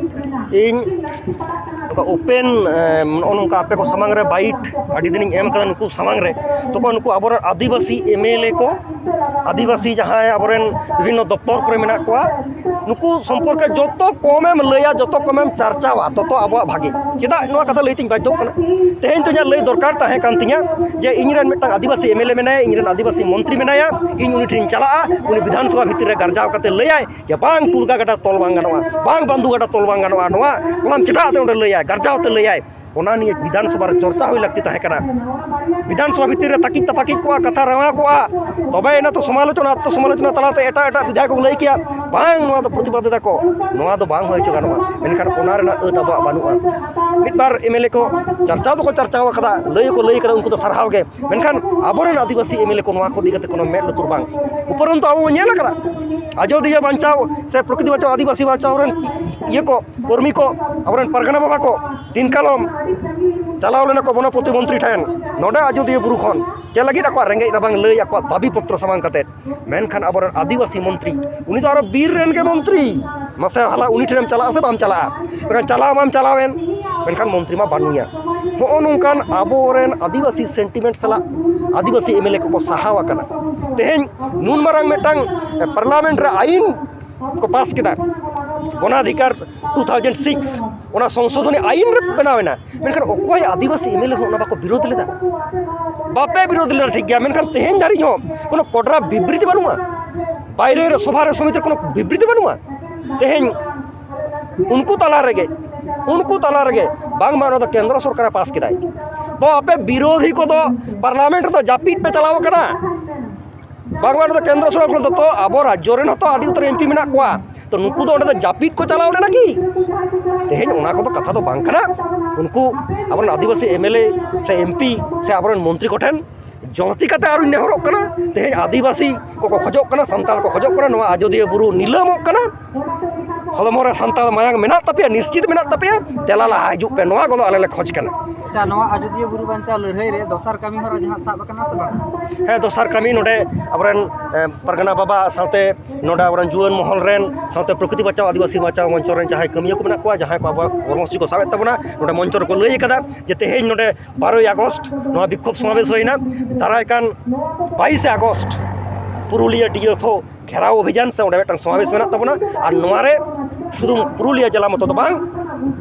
ᱤᱧ ᱱᱚᱝᱠᱟ ᱳᱯᱮᱱ, ᱮ, ᱱᱚᱜᱼᱚ ᱱᱚᱝᱠᱟ ᱟᱯᱮ ᱠᱚ ᱥᱟᱢᱟᱝ ᱨᱮ ᱵᱟᱭᱤᱴ ᱟᱹᱰᱤ ᱫᱤᱱᱤᱧ ᱮᱢ ᱠᱟᱫᱟ ᱱᱩᱠᱩ ᱥᱟᱢᱟᱝ ᱨᱮ, ᱛᱚᱠᱷᱚᱱ ᱱᱩᱠᱩ ᱟᱵᱚᱨᱮᱱ ᱟᱹᱫᱤᱵᱟᱹᱥᱤ ᱮᱢ ᱮᱞ ᱮ ᱠᱚ, ᱟᱹᱫᱤᱵᱟᱹᱥᱤ ᱡᱟᱦᱟᱸᱭ ᱟᱵᱚᱨᱮᱱ ᱵᱤᱵᱷᱤᱱᱱᱚ ᱫᱚᱯᱛᱚᱨ ᱠᱚᱨᱮ ᱢᱮᱱᱟᱜ ᱠᱚᱣᱟ, ᱱᱩᱠᱩ ᱥᱚᱢᱯᱚᱨᱠᱮ ᱡᱚᱛᱚ ᱠᱚᱢᱮᱢ ᱞᱟᱹᱭᱟ, ᱡᱚᱛᱚ ᱠᱚᱢᱮᱢ ᱪᱟᱨᱪᱟᱣᱟ, ᱛᱚᱛᱚ ᱟᱵᱚᱣᱟᱜ ᱵᱷᱟᱜᱮ᱾ ᱪᱮᱫᱟᱜ ᱱᱚᱣᱟ ᱠᱟᱛᱷᱟ ᱞᱟᱹᱭ ᱛᱤᱧ ᱵᱟᱫᱽᱫᱷᱚᱜ ᱠᱟᱱᱟ? ᱛᱮᱦᱮᱧ ᱛᱚ ᱤᱧᱟᱹᱜ ᱞᱟᱹᱭ ᱫᱚᱨᱠᱟᱨ ᱛᱟᱦᱮᱸ ᱠᱟᱱ ᱛᱤᱧᱟᱹ ᱡᱮ ᱤᱧ ᱨᱮᱱ ᱢᱤᱫᱴᱟᱝ ᱟᱹᱫᱤᱵᱟᱹᱥᱤ ᱮᱢ ᱮᱞ ᱮ ᱢᱮᱱᱟᱭᱟ, ᱤᱧ ᱨᱮᱱ ᱟᱹᱫᱤᱵᱟᱹᱥᱤ ᱢᱚᱱᱛᱨᱤ ᱢᱮᱱᱟᱭᱟ, ᱤᱧ ᱩᱱᱤ ᱴᱷᱮᱱ ᱪᱟᱞᱟᱜᱼᱟ, ᱩᱱᱤ ᱵᱤᱫᱷᱟᱱ ᱥᱚᱵᱷᱟ ᱵᱷᱤᱛᱤᱨ ᱨᱮ ᱜᱟᱨᱡᱟᱣ ᱠᱟᱛᱮ ᱞᱟᱹᱭᱟᱭ ᱡᱮ ᱵᱟᱝ ᱴᱩᱲᱜᱟ ᱜᱟᱰᱟ ᱛᱚᱞ ᱵᱟᱝ ᱜᱟᱱᱚᱜᱼᱟ, ᱵᱟᱝ ᱵᱟᱱᱫᱩ ᱜᱟᱰᱟ ᱛᱚᱞ ᱵᱟᱝ ᱜᱟᱱᱚᱜᱼᱟ, ᱱᱚᱣᱟ ᱠᱚᱞᱟᱢ ᱪᱮᱴᱷᱟ ᱟᱛᱮ ᱚᱸᱰᱮ ᱞᱟᱹᱭᱟᱭ, ᱜᱟᱨᱡᱟᱣ ᱟᱛᱮ ᱞᱟᱹᱭᱟᱭ᱾ ᱚᱱᱟ ᱱᱤᱭᱮ ᱵᱤᱫᱷᱟᱱ ᱥᱚᱵᱷᱟ ᱨᱮ ᱪᱚᱨᱪᱟ ᱦᱩᱭ ᱞᱟᱹᱠᱛᱤ ᱛᱟᱦᱮᱸ ᱠᱟᱱᱟ᱾ ᱵᱤᱫᱷᱟᱱ ᱥᱚᱵᱷᱟ ᱵᱷᱤᱛᱤᱨ ᱨᱮ ᱛᱟᱹᱠᱤᱡ ᱛᱟᱯᱟᱠᱤᱡ ᱠᱚᱜᱼᱟ, ᱠᱟᱛᱷᱟ ᱨᱮᱣᱟ ᱠᱚᱜᱼᱟ, ᱛᱚᱵᱮ ᱮᱱᱟ ᱛᱚ ᱥᱚᱢᱟᱞᱳᱪᱚᱱᱟ, ᱟᱛᱛᱚ ᱥᱚᱢᱟᱞᱳᱪᱚᱱᱟ ᱛᱟᱞᱟᱛᱮ ᱮᱴᱟᱜ ᱮᱴᱟᱜ ᱵᱤᱫᱷᱟᱭᱚᱠ ᱠᱚ ᱞᱟᱹᱭ ᱠᱮᱭᱟ, ᱵᱟᱝ, ᱱᱚᱣᱟ ᱫᱚ ᱯᱨᱚᱛᱤᱵᱟᱫ ᱮᱫᱟ ᱠᱚ, ᱱᱚᱣᱟ ᱫᱚ ᱵᱟᱝ ᱦᱩᱭ ᱦᱚᱪᱚ ᱜᱟᱱᱚᱜᱼᱟ᱾ ᱢᱮᱱᱠᱷᱟᱱ ᱚᱱᱟ ᱨᱮᱱᱟᱜ ᱟᱹᱛ ᱟᱵᱚᱣᱟᱜ ᱵᱟᱹᱱᱩᱜᱼᱟ᱾ ᱢᱤᱫ ᱵᱟᱨ ᱮᱢ ᱮᱞ ᱮ ᱠᱚ ᱪᱟᱨᱪᱟᱣ ᱫᱚᱠᱚ ᱪᱟᱨᱪᱟᱣ ᱟᱠᱟᱫᱟ, ᱞᱟᱹᱭ ᱦᱚᱸᱠᱚ ᱞᱟᱹᱭ ᱟᱠᱟᱫᱟ, ᱩᱱᱠᱩ ᱫᱚ ᱥᱟᱨᱦᱟᱣ ᱜᱮ᱾ ᱢᱮᱱᱠᱷᱟᱱ ᱟᱵᱚᱨᱮᱱ ᱟᱹᱫᱤᱵᱟᱹᱥᱤ ᱮᱢ ᱮᱞ ᱮ ᱠᱚ ᱱᱚᱣᱟ ᱠᱚ ᱤᱫᱤ ᱠᱟᱛᱮ ᱠᱳᱱᱳ ᱢᱮᱫ ᱞᱩᱛᱩᱨ ᱵᱟᱝ᱾ ᱩᱯᱚᱨᱚᱱᱛᱚ ᱟᱵᱚ ᱵᱚᱱ ᱧᱮᱞ ᱟᱠᱟᱫᱟ, ᱟᱡᱚᱫᱤᱭᱟᱹ ᱵᱟᱧᱪᱟᱣ ᱥᱮ ᱯᱨᱚᱠᱨᱤᱛᱤ ᱵᱟᱧᱪᱟᱣ, ᱟᱹᱫᱤᱵᱟᱹᱥᱤ ᱵᱟᱧᱪᱟᱣ ᱨᱮᱱ ᱤᱭᱟᱹ ᱠᱚ, ᱠᱚᱨᱢᱤ ᱠᱚ, ᱟᱵᱚᱨᱮᱱ ᱯᱟᱨᱜᱟᱱᱟ ᱵᱟᱵᱟ ᱠᱚ ᱫᱤᱱ ᱠᱟᱞᱚᱢ ᱪᱟᱞᱟᱣ ᱞᱮᱱᱟ ᱠᱚ ᱵᱚᱱᱚᱯᱚᱛᱤ ᱢᱚᱱᱛᱨᱤ ᱴᱷᱮᱱ, ᱱᱚᱰᱮ ᱟᱡᱚᱫᱤᱭᱟᱹ ᱵᱩᱨᱩ ᱠᱷᱚᱱ ᱪᱮᱫ ᱞᱟᱹᱜᱤᱫ? ᱟᱠᱚᱣᱟᱜ ᱨᱮᱸᱜᱮᱡ ᱨᱟᱵᱟᱝ ᱞᱟᱹᱭ, ᱟᱠᱚᱣᱟᱜ ᱫᱟᱹᱵᱤ ᱯᱚᱛᱨᱚ ᱥᱟᱢᱟᱝ ᱠᱟᱛᱮ᱾ ᱢᱮᱱᱠᱷᱟᱱ ᱟᱵᱚᱨᱮᱱ ᱟᱹᱫᱤᱵᱟᱹᱥᱤ ᱢᱚᱱᱛᱨᱤ, ᱩᱱᱤ ᱫᱚ ᱟᱨᱚ ᱵᱤᱨ ᱨᱮᱱ ᱜᱮ ᱢᱚᱱᱛᱨᱤ, ᱢᱟᱥᱮ ᱦᱟᱞᱟ ᱩᱱᱤ ᱴᱷᱮᱱᱮᱢ ᱪᱟᱞᱟᱜᱼᱟ ᱥᱮ ᱵᱟᱢ ᱪᱟᱞᱟᱜᱼᱟ? ᱢᱮᱱᱠᱷᱟᱱ ᱪᱟᱞᱟᱣ ᱢᱟᱢ ᱪᱟᱞᱟᱣᱮᱱ, ᱢᱮᱱᱠᱷᱟᱱ ᱢᱚᱱᱛᱨᱤ ᱢᱟ ᱵᱟᱹᱱᱩᱭᱟ᱾ ᱦᱚᱸᱜᱼᱚ ᱱᱚᱝᱠᱟᱱ ᱟᱵᱚᱨᱮᱱ ᱟᱹᱫᱤᱵᱟᱹᱥᱤ ᱥᱮᱱᱴᱤᱢᱮᱱᱴ ᱥᱟᱞᱟᱜ ᱟᱹᱫᱤᱵᱟᱹᱥᱤ ᱮᱢᱮᱞᱮ ᱠᱚᱠᱚ ᱥᱟᱦᱟᱣ ᱟᱠᱟᱱᱟ᱾ ᱛᱮᱦᱮᱧ ᱱᱩᱱ ᱢᱟᱨᱟᱝ ᱢᱤᱫᱴᱟᱝ ᱯᱟᱨᱞᱟᱢᱮᱱᱴ ᱨᱮ ᱟᱭᱤᱱ ᱠᱚ ᱯᱟᱥ ᱠᱮᱫᱟ, ᱜᱚᱱᱟᱫᱷᱤᱠᱟᱨ ᱴᱩ ᱛᱷᱟᱣᱡᱮᱱᱰ ᱥᱤᱠᱥ, ᱚᱱᱟ ᱥᱚᱝᱥᱳᱫᱷᱚᱱᱤ ᱟᱭᱤᱱ ᱨᱮ ᱵᱮᱱᱟᱣ ᱮᱱᱟ, ᱢᱮᱱᱠᱷᱟᱱ ᱚᱠᱚᱭ ᱟᱹᱫᱤᱵᱟᱹᱥᱤ ᱮᱢᱮᱞᱮ ᱦᱚᱸ ᱚᱱᱟ ᱵᱟᱠᱚ ᱵᱤᱨᱳᱫ ᱞᱮᱫᱟ? ᱵᱟᱯᱮ ᱵᱤᱨᱳᱫ ᱞᱮᱫᱟ, ᱴᱷᱤᱠ ᱜᱮᱭᱟ, ᱢᱮᱱᱠᱷᱟᱱ ᱛᱮᱦᱮᱧ ᱫᱷᱟᱹᱨᱤᱡ ᱦᱚᱸ ᱠᱳᱱᱳ ᱠᱚᱰᱨᱟ ᱵᱤᱵᱨᱤᱛᱤ ᱵᱟᱹᱱᱩᱜᱼᱟ, ᱵᱟᱭᱨᱮ ᱨᱮ ᱥᱚᱵᱷᱟ ᱨᱮ ᱥᱚᱢᱤᱛᱤ ᱨᱮ ᱠᱳᱱᱳ ᱵᱤᱵᱨᱤᱛᱤ ᱵᱟᱹᱱᱩᱜᱼᱟ᱾ ᱛᱮᱦᱮᱧ ᱩᱱᱠᱩ ᱛᱟᱞᱟ ᱨᱮᱜᱮ, ᱩᱱᱠᱩ ᱛᱟᱞᱟ ᱨᱮᱜᱮ ᱵᱟᱝᱢᱟ ᱚᱱᱟ ᱫᱚ ᱠᱮᱱᱫᱨᱚ ᱥᱚᱨᱠᱟᱨᱮ ᱯᱟᱥ ᱠᱮᱫᱟᱭ᱾ ᱛᱚ ᱟᱯᱮ ᱵᱤᱨᱳᱫᱷᱤ ᱠᱚᱫᱚ ᱯᱟᱨᱞᱟᱢᱮᱱᱴ ᱨᱮᱫᱚ ᱡᱟᱹᱯᱤᱫ ᱯᱮ ᱪᱟᱞᱟᱣ ᱟᱠᱟᱱᱟ᱾ ᱵᱟᱝᱢᱟ ᱚᱱᱟ ᱫᱚ ᱠᱮᱱᱫᱨᱚ ᱥᱚᱨᱠᱟᱨ ᱠᱷᱚᱱ ᱫᱚ, ᱛᱚ ᱟᱵᱚ ᱨᱟᱡᱽᱡᱚ ᱨᱮᱱ ᱦᱚᱸᱛᱚ ᱟᱹᱰᱤ ᱩᱛᱟᱹᱨ ᱮᱢᱯᱤ ᱢᱮᱱᱟᱜ ᱠᱚᱣᱟ, ᱛᱚ ᱱᱩᱠᱩ ᱫᱚ ᱚᱸᱰᱮ ᱫᱚ ᱡᱟᱹᱯᱤᱫ ᱠᱚ ᱪᱟᱞᱟᱣ ᱞᱮᱱᱟ ᱠᱤ? ᱛᱮᱦᱮᱧ ᱚᱱᱟ ᱠᱚᱫᱚ ᱠᱟᱛᱷᱟ ᱫᱚ ᱵᱟᱝ ᱠᱟᱱᱟ᱾ ᱩᱱᱠᱩ ᱟᱵᱚᱨᱮᱱ ᱟᱹᱫᱤᱵᱟᱹᱥᱤ ᱮᱢᱮᱞᱮ ᱥᱮ ᱮᱢᱯᱤ ᱥᱮ ᱟᱵᱚᱨᱮᱱ ᱢᱚᱱᱛᱨᱤ ᱠᱚᱴᱷᱮᱱ ᱡᱚᱞᱫᱤ ᱠᱟᱛᱮ ᱟᱨᱚᱧ ᱱᱮᱦᱚᱨᱚᱜ ᱠᱟᱱᱟ, ᱛᱮᱦᱮᱧ ᱟᱹᱫᱤᱵᱟᱹᱥᱤ ᱠᱚᱠᱚ ᱠᱷᱚᱡᱚᱜ ᱠᱟᱱᱟ, ᱥᱟᱱᱛᱟᱲ ᱠᱚ ᱠᱷᱚᱡᱚᱜ ᱠᱟᱱᱟ, ᱱᱚᱣᱟ ᱟᱡᱚᱫᱤᱭᱟᱹ ᱵᱩᱨᱩ ᱱᱤᱞᱟᱹᱢᱚᱜ ᱠᱟᱱᱟ, ᱦᱚᱲᱢᱚ ᱨᱮ ᱥᱟᱱᱛᱟᱲ ᱢᱟᱭᱟᱝ ᱢᱮᱱᱟᱜ ᱛᱟᱯᱮᱭᱟ, ᱱᱤᱥᱪᱤᱛ ᱢᱮᱱᱟᱜ ᱛᱟᱯᱮᱭᱟ, ᱫᱮᱞᱟ ᱞᱟᱦᱟ ᱦᱤᱡᱩᱜ ᱯᱮ, ᱱᱚᱣᱟ ᱠᱚᱫᱚ ᱟᱞᱮ ᱞᱮ ᱠᱷᱚᱡᱽ ᱠᱟᱱᱟ᱾ ᱟᱪᱪᱷᱟ, ᱱᱚᱣᱟ ᱟᱡᱚᱫᱤᱭᱟᱹ ᱵᱩᱨᱩ ᱵᱟᱧᱪᱟᱣ ᱞᱟᱹᱲᱦᱟᱹᱭ ᱨᱮ ᱫᱚᱥᱟᱨ ᱠᱟᱹᱢᱤ ᱦᱚᱨᱟ ᱡᱟᱦᱟᱸ ᱥᱟᱵ ᱟᱠᱟᱱᱟ ᱥᱮ ᱵᱟᱝ? ᱦᱮᱸ, ᱫᱚᱥᱟᱨ ᱠᱟᱹᱢᱤ ᱱᱚᱰᱮ ᱟᱵᱚᱨᱮᱱ, ᱮ, ᱯᱟᱨᱜᱟᱱᱟ ᱵᱟᱵᱟ ᱥᱟᱶᱛᱮ ᱱᱚᱰᱮ ᱟᱵᱚᱨᱮᱱ ᱡᱩᱣᱟᱹᱱ ᱢᱚᱦᱚᱞ ᱨᱮᱱ ᱥᱟᱶᱛᱮ ᱯᱨᱚᱠᱨᱤᱛᱤ ᱵᱟᱧᱪᱟᱣ ᱟᱹᱫᱤᱵᱟᱹᱥᱤ ᱵᱟᱧᱪᱟᱣ ᱢᱚᱧᱪᱚ ᱨᱮᱱ ᱡᱟᱦᱟᱸᱭ ᱠᱟᱹᱢᱤᱭᱟᱹ ᱠᱚ ᱢᱮᱱᱟᱜ ᱠᱚᱣᱟ, ᱡᱟᱦᱟᱸᱭ ᱠᱚ ᱟᱵᱚᱣᱟᱜ ᱠᱚᱨᱢᱚᱥᱩᱪᱤ ᱠᱚ ᱥᱟᱵᱮᱫ ᱛᱟᱵᱚᱱᱟ, ᱱᱚᱰᱮ ᱢᱚᱧᱪᱚ ᱨᱮᱠᱚ ᱞᱟᱹᱭ ᱟᱠᱟᱫᱟ ᱡᱮ ᱛᱮᱦᱮᱧ ᱱᱚᱰᱮ ᱵᱟᱨᱚᱭ ᱟᱜᱚᱥᱴ ᱱᱚᱣᱟ ᱵᱤᱠᱠᱷᱳᱵ ᱥᱚᱢᱟᱵᱮᱥ ᱦᱩᱭᱱᱟ᱾ ᱫᱟᱨᱟᱭ ᱠᱟᱱ ᱵᱟᱭᱤᱥᱮ ᱟᱜᱚᱥᱴ ᱯᱩᱨᱩᱞᱤᱭᱟᱹ ᱰᱤ ᱮᱯᱷ ᱳ ᱜᱷᱮᱨᱟᱣ ᱚᱵᱷᱤᱡᱟᱱ ᱥᱮ ᱚᱸᱰᱮ ᱢᱤᱫᱴᱟᱝ ᱥᱚᱢᱟᱵᱮᱥ ᱢᱮᱱᱟᱜ ᱛᱟᱵᱚᱱᱟ᱾ ᱟᱨ ᱱᱚᱣᱟ ᱨᱮ ᱥᱩᱫᱷᱩ ᱯᱩᱨᱩᱞᱤᱭᱟᱹ ᱡᱮᱞᱟ ᱢᱚᱛᱚ ᱫᱚ ᱵᱟᱝ,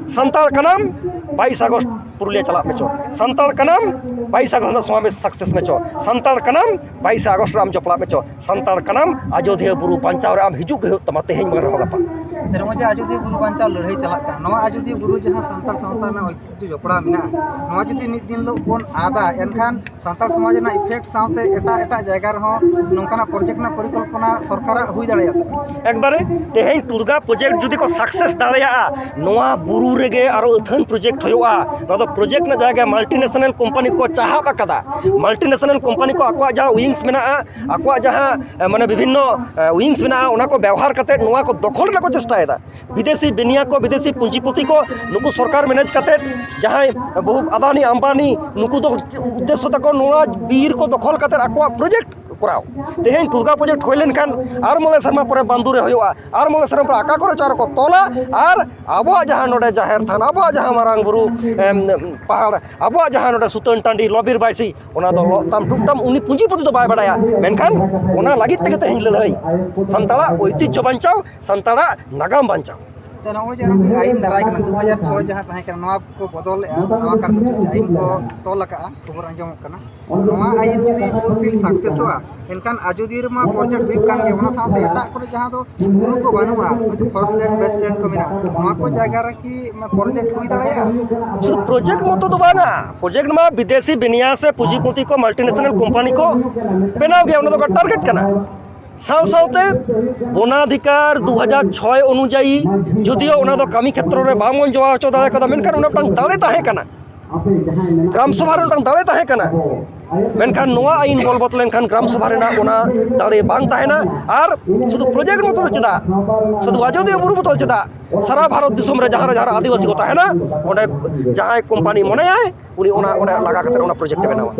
ᱥᱟᱱᱛᱟᱲ ᱠᱟᱱᱟᱢ, ᱵᱟᱭᱤᱥ ᱟᱜᱚᱥᱴ ᱯᱩᱨᱩᱞᱤᱭᱟᱹ ᱪᱟᱞᱟᱜ ᱢᱮ ᱪᱚ, ᱥᱟᱱᱛᱟᱲ ᱠᱟᱱᱟᱢ, ᱵᱟᱭᱤᱥ ᱟᱜᱚᱥᱴ ᱨᱮᱱᱟᱜ ᱥᱚᱢᱟᱵᱮᱥ ᱥᱟᱠᱥᱮᱥ ᱢᱮ ᱪᱚ, ᱥᱟᱱᱛᱟᱲ ᱠᱟᱱᱟᱢ, ᱵᱟᱭᱤᱥ ᱟᱜᱚᱥᱴ ᱨᱮ ᱟᱢ ᱡᱚᱯᱲᱟᱜ ᱢᱮ ᱪᱚ, ᱥᱟᱱᱛᱟᱲ ᱠᱟᱱᱟᱢ, ᱟᱡᱚᱫᱤᱭᱟᱹ ᱵᱩᱨᱩ ᱵᱟᱧᱪᱟᱣ ᱨᱮ ᱟᱢ ᱦᱤᱡᱩᱜ ᱜᱮ ᱦᱩᱭᱩᱜ ᱛᱟᱢᱟ, ᱛᱮᱦᱮᱧ ᱵᱟᱝ ᱨᱮᱦᱚᱸ ᱜᱟᱯᱟ᱾ ᱟᱪᱪᱷᱟ, ᱱᱚᱜᱼᱚᱭ ᱡᱮ ᱟᱡᱚᱫᱤᱭᱟᱹ ᱵᱩᱨᱩ ᱵᱟᱧᱪᱟᱣ ᱞᱟᱹᱲᱦᱟᱹᱭ ᱪᱟᱞᱟᱜ ᱠᱟᱱᱟ, ᱱᱚᱣᱟ ᱟᱡᱚᱫᱤᱭᱟᱹ ᱵᱩᱨᱩ ᱡᱟᱦᱟᱸ ᱥᱟᱱᱛᱟᱲ ᱥᱟᱶᱛᱟ ᱨᱮᱱᱟᱜ ᱡᱚᱯᱲᱟᱣ ᱢᱮᱱᱟᱜᱼᱟ, ᱱᱚᱣᱟ ᱡᱩᱫᱤ ᱢᱤᱫ ᱫᱤᱱ ᱦᱤᱞᱳᱜ ᱵᱚᱱ ᱟᱫᱟ, ᱮᱱᱠᱷᱟᱱ ᱥᱟᱱᱛᱟᱲ ᱥᱚᱢᱟᱡᱽ ᱨᱮᱱᱟᱜ ᱤᱯᱷᱮᱠᱴ ᱥᱟᱶᱛᱮ ᱮᱴᱟᱜ ᱮᱴᱟᱜ ᱡᱟᱭᱜᱟ ᱨᱮᱦᱚᱸ ᱱᱚᱝᱠᱟᱱᱟᱜ ᱯᱨᱚᱡᱮᱠᱴ ᱨᱮᱱᱟᱜ ᱯᱚᱨᱤᱠᱚᱞᱯᱚᱱᱟ ᱥᱚᱨᱠᱟᱨᱟᱜ ᱦᱩᱭ ᱫᱟᱲᱮᱭᱟᱜᱼᱟ ᱥᱮ ᱵᱟᱝ? ᱮᱠᱵᱟᱨᱮ, ᱛᱮᱦᱮᱧ ᱴᱩᱨᱜᱟ ᱯᱨᱚᱡᱮᱠᱴ ᱡᱩᱫᱤ ᱠᱚ ᱥᱟᱠᱥᱮᱥ ᱫᱟᱲᱮᱭᱟᱜᱼᱟ, ᱱᱚᱣᱟ ᱵᱩᱨᱩ ᱨᱮᱜᱮ ᱟᱨᱚ ᱟᱹᱛᱷᱟᱹᱱ ᱯᱨᱚᱡᱮᱠᱴ ᱦᱩᱭᱩᱜᱼᱟ᱾ ᱱᱚᱣᱟ ᱫᱚ ᱯᱨᱚᱡᱮᱠᱴ ᱨᱮᱱᱟᱜ ᱡᱟᱭᱜᱟ ᱢᱟᱞᱴᱤ ᱱᱮᱥᱚᱱᱟᱞ ᱠᱳᱢᱯᱟᱱᱤ ᱠᱚ ᱪᱟᱦᱟᱵ ᱟᱠᱟᱫᱟ᱾ ᱢᱟᱞᱴᱤ ᱱᱮᱥᱚᱱᱟᱞ ᱠᱳᱢᱯᱟᱱᱤ ᱠᱚ ᱟᱠᱚᱣᱟᱜ ᱡᱟᱦᱟᱸ ᱩᱭᱤᱝᱥ ᱢᱮᱱᱟᱜᱼᱟ, ᱟᱠᱚᱣᱟᱜ ᱡᱟᱦᱟᱸ, ᱮ, ᱢᱟᱱᱮ ᱵᱤᱵᱷᱤᱱᱱᱚ, ᱮ, ᱩᱭᱤᱝᱥ ᱢᱮᱱᱟᱜᱼᱟ, ᱚᱱᱟ ᱠᱚ ᱵᱮᱣᱦᱟᱨ ᱠᱟᱛᱮ ᱱᱚᱣᱟ ᱠᱚ ᱫᱚᱠᱷᱚᱞ ᱨᱮᱱᱟᱜ ᱠᱚ ᱪᱮᱥᱴᱟᱭᱮᱫᱟ᱾ ᱵᱤᱫᱮᱥᱤ ᱵᱤᱱᱤᱭᱟ ᱠᱚ, ᱵᱤᱫᱮᱥᱤ ᱯᱩᱸᱡᱤᱯᱚᱛᱤ ᱠᱚ, ᱱᱩᱠᱩ ᱥᱚᱨᱠᱟᱨ ᱢᱮᱱᱮᱡᱽ ᱠᱟᱛᱮ ᱡᱟᱦᱟᱸᱭ ᱵᱚᱦᱩ ᱟᱫᱟᱱᱤ ᱟᱢᱵᱟᱱᱤ, ᱱᱩᱠᱩ ᱫᱚ ᱩᱫᱽᱫᱮᱥᱥᱚ ᱛᱟᱠᱚ ᱱᱚᱣᱟ ᱵᱤᱨ ᱠᱚ ᱫᱚᱠᱷᱚᱞ ᱠᱟᱛᱮ ᱟᱠᱚᱣᱟᱜ ᱯᱨᱚᱡᱮᱠᱴ ᱠᱚᱨᱟᱣ᱾ ᱛᱮᱦᱮᱧ ᱴᱩᱞᱜᱟ ᱯᱨᱚᱡᱮᱠᱴ ᱦᱩᱭ ᱞᱮᱱᱠᱷᱟᱱ ᱟᱨ ᱢᱚᱬᱮ ᱥᱮᱨᱢᱟ ᱯᱚᱨᱮ ᱵᱟᱱᱫᱩᱨᱮ ᱦᱩᱭᱩᱜᱼᱟ, ᱟᱨ ᱢᱚᱬᱮ ᱥᱮᱨᱢᱟ ᱯᱚᱨᱮ ᱟᱠᱟ ᱠᱚᱨᱮ ᱪᱚ ᱟᱨᱚ ᱠᱚ ᱛᱚᱞᱟ, ᱟᱨ ᱟᱵᱚᱣᱟᱜ ᱡᱟᱦᱟᱸ ᱱᱚᱰᱮ ᱡᱟᱦᱮᱨ ᱛᱷᱟᱱ, ᱟᱵᱚᱣᱟᱜ ᱡᱟᱦᱟᱸ ᱢᱟᱨᱟᱝ ᱵᱩᱨᱩ, ᱮᱢ, ᱯᱟᱦᱟᱲ, ᱟᱵᱚᱣᱟᱜ ᱡᱟᱦᱟᱸ ᱱᱚᱰᱮ ᱥᱩᱛᱟᱹᱱ ᱴᱟᱺᱰᱤ, ᱞᱚᱵᱤᱨ ᱵᱟᱭᱥᱤ, ᱚᱱᱟ ᱫᱚ ᱞᱚᱜ ᱛᱟᱢ ᱴᱩᱠ ᱛᱟᱢ ᱩᱱᱤ ᱯᱩᱸᱡᱤᱯᱩᱛᱤ ᱫᱚ ᱵᱟᱭ ᱵᱟᱲᱟᱭᱟ᱾ ᱢᱮᱱᱠᱷᱟᱱ ᱚᱱᱟ ᱞᱟᱹᱜᱤᱫ ᱛᱮᱜᱮ ᱛᱮᱦᱮᱧ ᱞᱟᱹᱲᱦᱟᱹᱭ, ᱥᱟᱱᱛᱟᱲᱟᱜ ᱳᱭᱛᱤᱡᱽᱡᱷᱚ ᱵᱟᱧᱪᱟᱣ, ᱥᱟᱱᱛᱟᱲᱟᱜ ᱱᱟᱜᱟᱢ ᱵᱟᱧᱪᱟᱣ᱾ ᱟᱪᱪᱷᱟ, ᱱᱚᱜᱼᱚᱭ ᱡᱮ ᱟᱨ ᱢᱤᱫᱴᱤᱡ ᱟᱭᱤᱱ ᱫᱟᱨᱟᱭ ᱠᱟᱱᱟ, ᱫᱩ ᱦᱟᱡᱟᱨ ᱪᱷᱚᱭ ᱡᱟᱦᱟᱸ ᱛᱟᱦᱮᱸ ᱠᱟᱱᱟ, ᱱᱚᱣᱟ ᱠᱚ ᱵᱚᱫᱚᱞᱮᱜᱼᱟ, ᱱᱟᱣᱟ ᱠᱟᱨ ᱟᱭᱤᱱ ᱠᱚ ᱛᱚᱞ ᱟᱠᱟᱜᱼᱟ, ᱠᱷᱚᱵᱚᱨ ᱟᱸᱡᱚᱢᱚᱜ ᱠᱟᱱᱟ᱾ ᱱᱚᱣᱟ ᱟᱭᱤᱱ ᱡᱩᱫᱤ ᱯᱷᱩᱞᱯᱷᱤᱞ ᱥᱟᱠᱥᱮᱥᱚᱜᱼᱟ, ᱮᱱᱠᱷᱟᱱ ᱟᱡᱚᱫᱤᱭᱟᱹ ᱨᱮᱢᱟ ᱯᱨᱚᱡᱮᱠᱴ ᱦᱩᱭᱩᱜ ᱠᱟᱱ ᱜᱮᱭᱟ, ᱚᱱᱟ ᱥᱟᱶᱛᱮ ᱮᱴᱟᱜ ᱠᱚᱨᱮ ᱡᱟᱦᱟᱸ ᱫᱚ ᱵᱩᱨᱩ ᱠᱚ ᱵᱟᱹᱱᱩᱜᱼᱟ, ᱦᱚᱭᱛᱳ ᱯᱷᱚᱨᱮᱥᱴ ᱞᱮᱱᱰ, ᱵᱮᱥᱴ ᱞᱮᱱᱰ ᱠᱚ ᱢᱮᱱᱟᱜᱼᱟ, ᱱᱚᱣᱟ ᱠᱚ ᱡᱟᱭᱜᱟ ᱨᱮ ᱠᱤ ᱯᱨᱚᱡᱮᱠᱴ ᱦᱩᱭ ᱫᱟᱲᱮᱭᱟᱜᱼᱟ? ᱥᱩᱫᱷᱩ ᱯᱨᱚᱡᱮᱠᱴ ᱢᱚᱛᱚ ᱫᱚ ᱵᱟᱝᱟ, ᱯᱨᱚᱡᱮᱠᱴ ᱢᱟ ᱵᱤᱫᱮᱥᱤ ᱵᱤᱱᱤᱭᱟᱥ ᱥᱮ ᱯᱩᱸᱡᱤᱯᱚᱛᱤ ᱠᱚ, ᱢᱟᱞᱴᱤᱱᱮᱥᱚᱱᱟᱞ ᱠᱳᱢᱯᱟᱱᱤ ᱠᱚ ᱵᱮᱱᱟᱣ ᱜᱮᱭᱟ, ᱚᱱᱟ ᱫᱚ ᱴᱟᱨᱜᱮᱴ ᱠᱟᱱᱟ᱾ ᱥᱟᱶ ᱥᱟᱶᱛᱮ ᱵᱚᱱᱟᱫᱷᱤᱠᱟᱨ ᱫᱩ ᱦᱟᱡᱟᱨ ᱪᱷᱚᱭ ᱚᱱᱩᱡᱟᱭᱤ, ᱡᱩᱫᱤᱭᱳ ᱚᱱᱟ ᱫᱚ ᱠᱟᱹᱢᱤ ᱠᱷᱮᱛᱨᱚ ᱨᱮ ᱵᱟᱝ ᱵᱚᱱ ᱡᱚᱲᱟᱣ ᱦᱚᱪᱚ ᱫᱟᱲᱮ ᱠᱟᱫᱟ, ᱢᱮᱱᱠᱷᱟᱱ ᱚᱱᱟ ᱢᱤᱫᱴᱟᱝ ᱫᱟᱲᱮ ᱛᱟᱦᱮᱸ ᱠᱟᱱᱟ᱾ ᱜᱨᱟᱢ ᱥᱚᱵᱷᱟ ᱨᱮ ᱢᱤᱫᱴᱟᱝ ᱫᱟᱲᱮ ᱛᱟᱦᱮᱸ ᱠᱟᱱᱟ᱾ ᱢᱮᱱᱠᱷᱟᱱ ᱱᱚᱣᱟ ᱟᱭᱤᱱ ᱵᱚᱞᱵᱚᱛ ᱞᱮᱱᱠᱷᱟᱱ ᱜᱨᱟᱢ ᱥᱚᱵᱷᱟ ᱨᱮᱱᱟᱜ ᱚᱱᱟ ᱫᱟᱲᱮ ᱵᱟᱝ ᱛᱟᱦᱮᱱᱟ᱾ ᱟᱨ ᱥᱩᱫᱷᱩ ᱯᱨᱚᱡᱮᱠᱴ ᱢᱚᱛᱚ ᱫᱚ ᱪᱮᱫᱟᱜ, ᱥᱩᱫᱷᱩ ᱟᱡᱚᱫᱤᱭᱟᱹ ᱵᱩᱨᱩ ᱢᱚᱛᱚ ᱫᱚ ᱪᱮᱫᱟᱜ, ᱥᱟᱨᱟ ᱵᱷᱟᱨᱚᱛ ᱫᱤᱥᱚᱢ ᱨᱮ ᱡᱟᱦᱟᱸ ᱨᱮ, ᱡᱟᱦᱟᱸ ᱨᱮ ᱟᱹᱫᱤᱵᱟᱹᱥᱤ ᱠᱚ ᱛᱟᱦᱮᱱᱟ, ᱚᱸᱰᱮ ᱡᱟᱦᱟᱸᱭ ᱠᱳᱢᱯᱟᱱᱤ ᱢᱚᱱᱮᱭᱟᱭ, ᱩᱱᱤ ᱚᱱᱟ ᱚᱸᱰᱮ ᱞᱟᱜᱟ ᱠᱟᱛᱮ ᱚᱱᱟ ᱯᱨᱚᱡᱮᱠᱴ ᱮ ᱵᱮᱱᱟᱣᱟ᱾